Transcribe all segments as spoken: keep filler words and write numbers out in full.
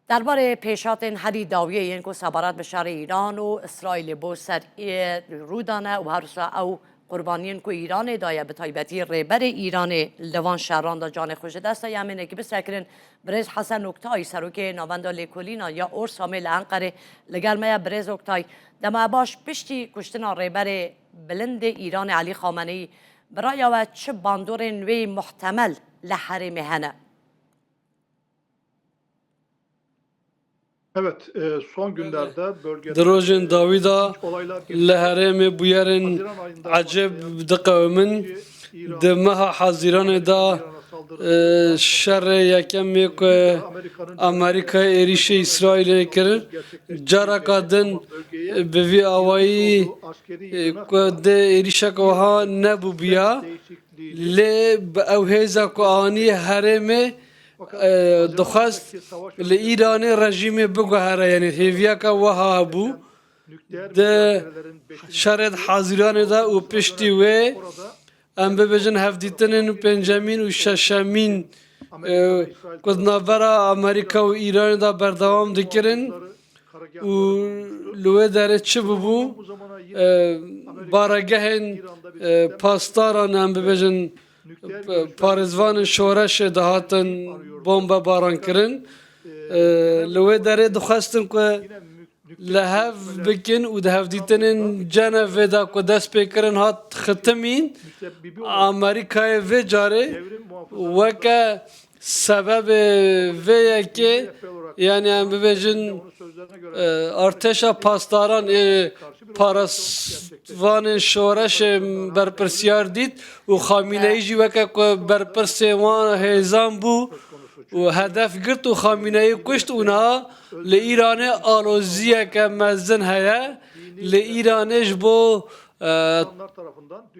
Derbarê pêşhatên herî dawiyê yên ku sebaret bi şerê Îran û Îsraîlê bo ser ê rû dane û her wisa ew qurbaniyên ku Îranê daye, bi taybetî rêberê Îranê li van şeran de canê xwe ji dest da. Em ê nekî bisekirin birêz Hesen Oktay, serokê Navenda Lêkolîna ya Orsamê li Enqerê, li gel me ye. Birêz Oktay, dema baş piştî kuştina rêberê bilindê Îranê Elî Xameneyî, bi raya we çi bandorên wê muhtemel li herêmê hene? Evet, e, son günlerde bölgede, Di rojên e, dawî de ilginç olaylar li gerçekleşti. Herêmê bûyerên Haziran ayında ecêb diqewimin. Di meha Hezîranê de, e, şerê yekemê ku Amerîkayê êrîşê Îsraîlê kir, careka din bi vî awayî, e, ku dê êrîşeke wiha nebûbûya. Lê bi ew hêza ku anî herêmê, e, dixwest li Îranê rejîmê biguhere, yanî hêviyeke wiha hebû. Di şerê di Hezîranê de û piştî wê, em bibêjin, hevdîtinên pêncemîn û şeşemîn, e, ku di navbera Amerîka û Îranê de berdewam dikirin û li wê derê çi bûbû, e, baregehên, e, pasdaran, em bibêjin, p-, parêzvanên şoreşê dihatin bombebaran kirin. E, li wê derê dixwestin ku li hev bikin û di hevdîtinên Cenevê de ku dest pê kirin hat xitimîn, Amerîkayê vê carê weke sebebê vê yekê, yanî em bibêjin, e, artêşa pasdaran, ê parêzvanên şoreşê berpirsiyar dît û Xamîneyî jî weke ku berpirsê wan hêzan bû û hedef girt û Xamîneyî kuşt û niha li Îranê aloziyeke mezin heye. Li Îranê ji bo, e,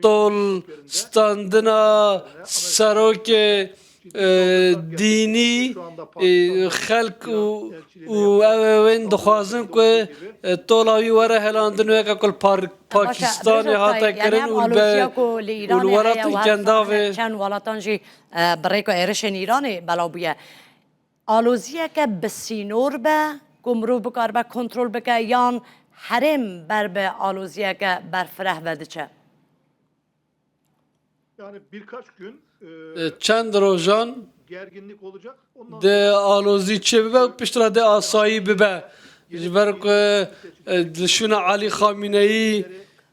tol standina serokê, e, dînî, e, xelk û, û ew ê wên dixwazin ku, e, tola wî were helandin weke ku li Par-, Pakistanê hate kirin û li be-, û li welatên Kendavê. Çend welatan jî, e, bi rêka êrişên Îranê belav bûye. Aloziyeke bi sînor be ku mirov bikaribe kontrol bike, yan herêm ber bi aloziyeke berfireh ve diçe? Yani birkaç gün, e, E, çend rojan gerginlik olacak. Ondan de sonra alozî çêbibe û piştre de asayî bibe. Ji ber ku, e, di şûna Elî Xamîneyî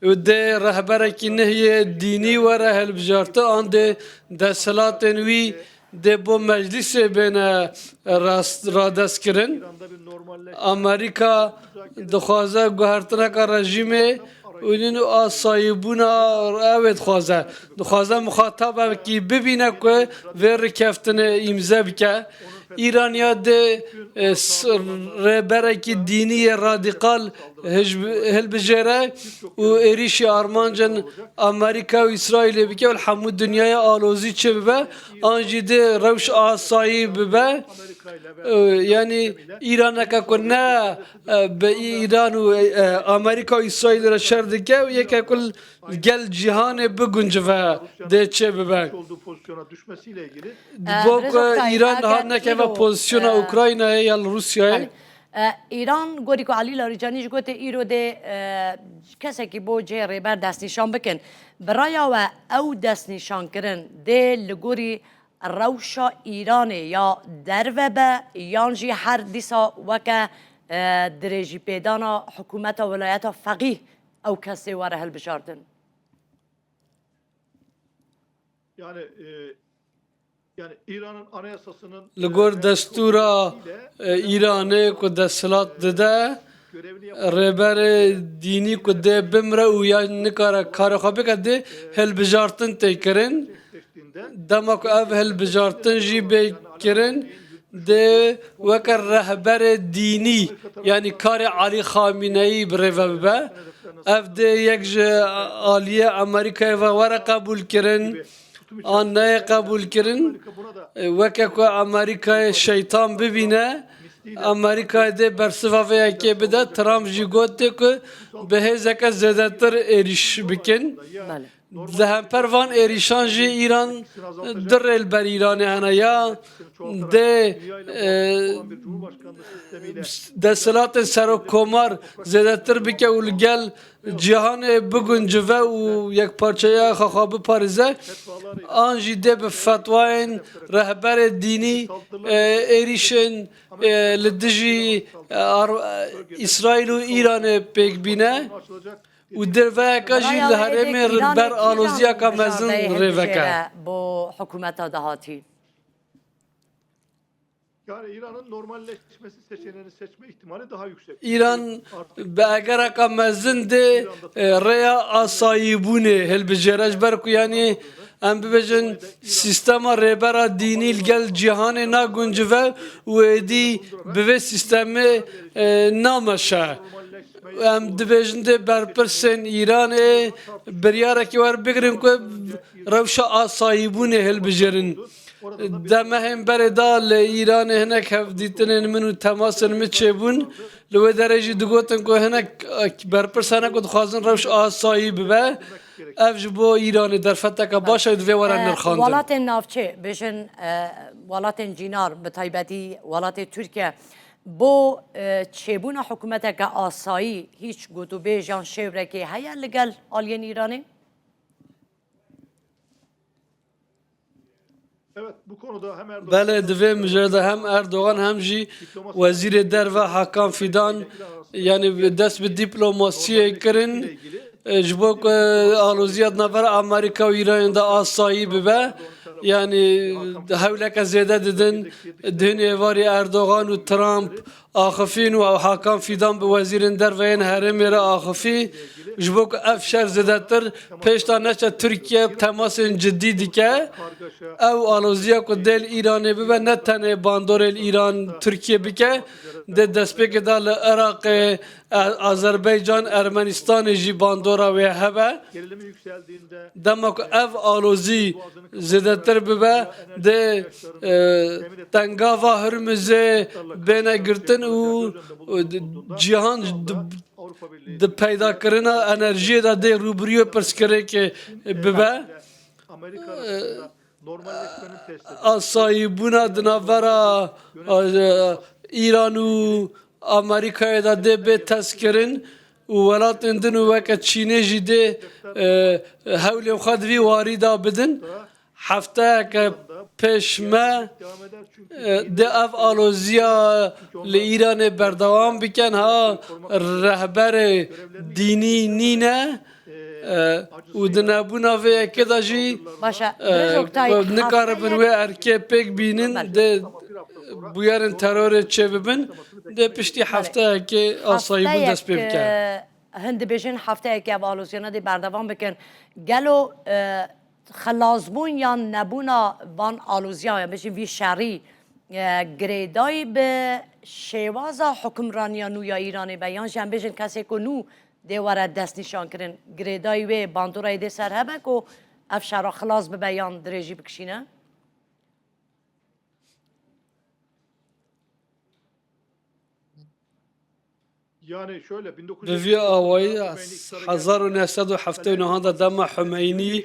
û dê rehberekî nihiyê dînî were hilbijartin, an dê desthilatên wî dê bo meclîsê bêne rast, radestkirin. Amerîka dixwaze guhertineka rejîmê û nîn û asayîbûna ew ê dixwaze. Dixwaze muxatabekî bibîne ku vê rikeftinê îmze bike. Îran ya dê, e, s-, rêberekî dînî yê radîkal hij-, hilbijêre û êrîşî armancên Amerîka û Îsraîlê bike û li hemû dinyayê alozî çêbibe, an jî dê rewş asayî bibe. E, yanî Îraneke ku ne, e, bi Îran û, e, Amerîka û Îsraîlê re şer dike û yeke ku li gel cîhanê biguncive dê çêbibe. Bo ku Îran niha nekeve pozisyona Ukraynayê ya li Rûsyayê. Belê. E, Îran, gorî ku Elî Larîcanî jî gotê, îro dê, e, kesekî bo cihê rêber destnîşan bikin. Bi raya we ew destnîşankirin dê li gorî rewşa Îranê ya derve be, yan jî her dîsa weke, e, dirêjîpêdana hikûmeta wilayeta feqîh ew kesê were hilbijartin? Yani, e, yani İran'ın anayasasının, Li gor e, destûra, e, Îranê ku desthilat dide, rêberê dînî ku dê bimre û ya nikare karê xwe bike, dê hilbijartin tê kirin. Dema ku ev hilbijartin jî bê kirin, dê weke rehberê dînî, yanî karê Elî Xamîneyî bi rê ve bibe. Ev dê yek ji aliyê Amerîkayê ve were qebûl kirin, an neyê qebûl kirin. Weke ku Amerîkayê şeytan bibîne, Amerîkayê dê bersiva vê yekê bide. Trump jî gotê ku bi hêzeke zêdetir êrîş bikin. Belê. Li hemper van êrîşan jî Îran du rê li ber Îranê hene. Ya dê, e, desthilatên serokkomar zêdetir bike û li gel cîhanê biguncive û yekparçeya xwe xwe biparêze, an jî dê bi fetwayên rehberê dînî, e, êrîşên, e, li dijî, e, Ar-, e, Îsraîl û Îranê pêk bîne. Û derveyeke jî li herêmê li ber aloziyeke mezin rê veke. Bo hikûmeta dahatî. Yani İran'ın normalleşmesi seçeneğini seçme ihtimali daha yüksek. Îran bi egereka mezin dê, e, rêya asayîbûnê hilbijêre, ji ber ku, yanî, em bibêjin, sîstema rêbera dînî li gel cîhanê naguncive û êdî bi vê sîstemê, e, nameşe. Em dibêjin dê berpirsên Îranê biryarekî werbigirin ku rewşa asayîbûnê hilbijêrin. Demehên berê de li Îranê hinek hevdîtinên min û temasên min çêbûn. Li wê derê jî digotin ku hinek berpirs hene ku dixwazin rewş asayî bibe. Ev ji bo Îranê derfeteke baş e, divê were, e, nirxandin. Welatên navçê, bêjin, e, welatên cînar, bi taybetî welatê Tirkiye, bo, e, çêbûna hikûmeteke asayî hîç gotûbêj yan şêwrekê heye li gel aliyên Îranê? Belê, di vê mijarê de hem Erdogan hem jî Wezîrê Derve Hakan Fidan, yanî, dest bi dîplomasiyê kirin, e, ji bo ku aloziya di navbera Amerîka û Îranê de asayî bibe. Yanî hewleke zêde didin, di hin êvarî Erdogan û Trump axifîn û Hakan Fidan bi wezîrên derve yên herêmê re axifî, ji bo ku ev şer zêdetir pêş de neçe. Tirkiye temasên cidî dike. Ew aloziya ku dê li Îranê bibe, ne tenê bandorê li Îran Tirkiye bike, dê destpêkê de li Iraqê, E-, Azerbaycan, Ermenistanê jî bandora wê hebe. Dema ku ev alozî zêdetir bibe, dê, e, tengava Hurmizê bêne girtin û, û di-, cîhan di, di peydakirina enerjiyê de dê rûbirûyê pirsgirêkê bibe. E, asayîbûna di navbera, e, Îran û Amerîkayê de dê bê testkirin û welatên din û weke Çînê jî dê, e, hewlên xwe di vî warî de bidin. Hefteyeke pêş me, e, dê ev aloziya li Îranê berdewam bikin. Ha rehberê dînî nîne, e, û di nebûna vê yekê de jî, baş e, e, Birêz Oktay, ku nikaribin hafteyek wê erkê pêk bînin, belê, dê bûyerên terorê çêbibin, dê piştî, belê, hefteyekê asayîbûn dest pê bike. Hefteyek, e, hin dibêjin hefteyekê ev aloziyana dê berdewam bikin. Gelo, e, xilasbûn yan nebûna van aloziyan, yan bêjin vî şerî, e, girêdayî bi şêwaza hukimraniya nû ya Îranê be, yan jî em bêjin kesê ku nû dê were destnîşankirin, girêdayî wê bandorayê dê ser hebe ku ev şera xilas bibe yan dirêjî bikişîne? Bi vî awayî, hezar û neh sed û heftê û neh de dema Humeynî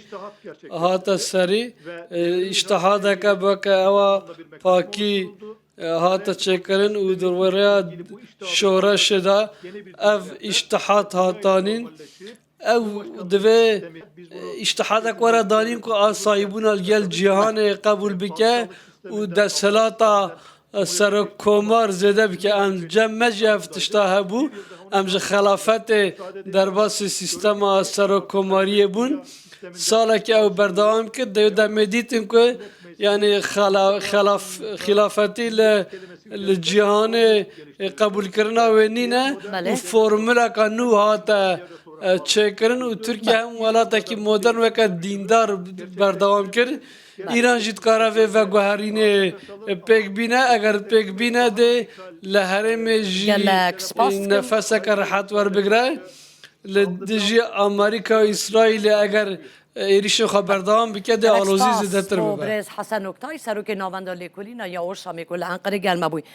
hate serî, e, îştihadeke weke ewa pakî, e, hate çêkirin û di rêya şoreşê de ev îştihad hat danîn. Ew divê, e, îştihadek were danîn ku asayîbûna li gel cîhanê qebûl bike û desthilata, e, serokkomar zêde bike. Em cem me jî ev tişta hebû. Em ji xelafetê derbasî sîstema serokkomariyê bûn. Salekî ew berdewam kir. Di demê dîtin ku, yanî, xela-, xelaf-, xilafetî li, li cîhanê, e, qebûlkirina wê nîne, belê, û formuleka nû hate, e, çêkirin û Tirkiye hem welatekî modern weke dîndar berdewam kir. Îran jî dikare vê veguherînê pêk bîne. Eger pêk bîne, dê li herêmê jî, gelek spas dikim, nefeseke rehet werbigire. Li dijî Amerîka û Îsraîlê eger êrîşên xwe berdewam bike, dê alozî zêdetir bibe. Gelek spas bo birêz Hesen Oktay, serokê Navenda Lêkolîna ya Orşamê ku li Enqerê gel me bûy.